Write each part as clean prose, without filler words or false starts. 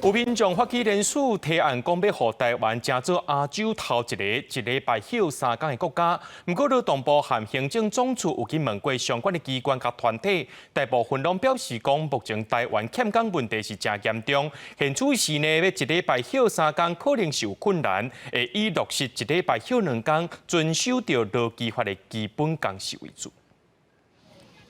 有民眾發起聯署提案，講欲予台灣成做亞洲頭一个一禮拜歇三工的國家。毋過勞動部和行政總處有去問過相關的機關佮團體，大部分攏表示講，目前台灣欠工問題是誠嚴重，現此時呢，欲一禮拜歇三工可能是有困難，會以落實一禮拜歇兩工，遵守著勞基法的基本工時為主。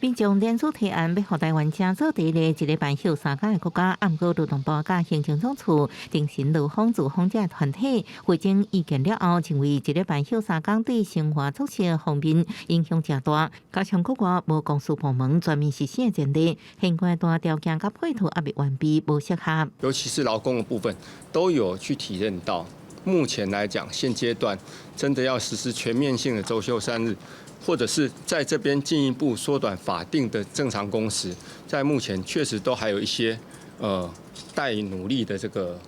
民眾聯署提案，欲予台灣成做第一个一禮拜歇三工的國家，毋過勞動部佮行政總處、頂新勞方、資方這團體會徵意見了後，認為一禮拜歇三工對生活作息方面影響誠大，加上國外無公司部門全面實施的前提，現階段條件佮配套猶未完備，無適合。尤其是勞工的部分，都有去體認到，目前來講，現階段真的要實施全面性的週休三日，或者是在這邊進一步縮短法定的正常工時，在目前確實都還有一些待努力的這個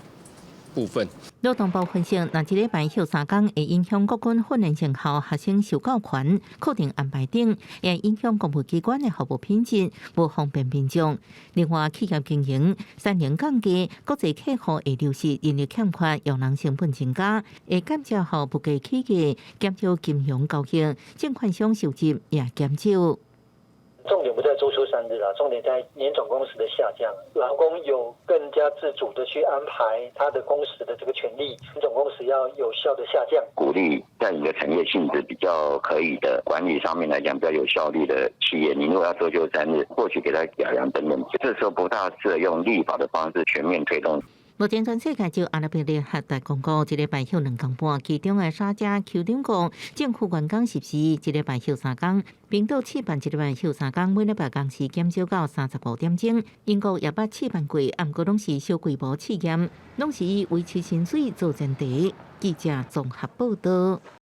部分。勞動部分析，若一禮拜歇三工會影響國軍訓練成效、學生受教權、課程安排等，也影響公務機關的服務品質，無方便民眾。另外，企業經營、產能降低，國際客戶會流失，人力欠缺，用人成本增加，會間接予物價起價，減少金融交易，證券商收入也減少。重點不在週休三日啦，重點在年總工時的下降。勞工有更加自主的去安排他的工時的這個權利，年總工時要有效的下降。鼓勵在你的產業性質比較可以的管理上面來講比較有效率的企業，你如果要週休三日，或許給他表揚等等，這時候不大適合用立法的方式全面推動。目前全世界就阿拉伯聯合大公國一禮拜歇兩工半，其中的沙迦酋長國政府員工實施一禮拜歇三工，冰島試辦一禮拜歇三工，每禮拜工時減少到35點鐘。英國也捌試辦過，毋過攏是小規模試驗，攏是以維持薪水做前提。記者綜合報導。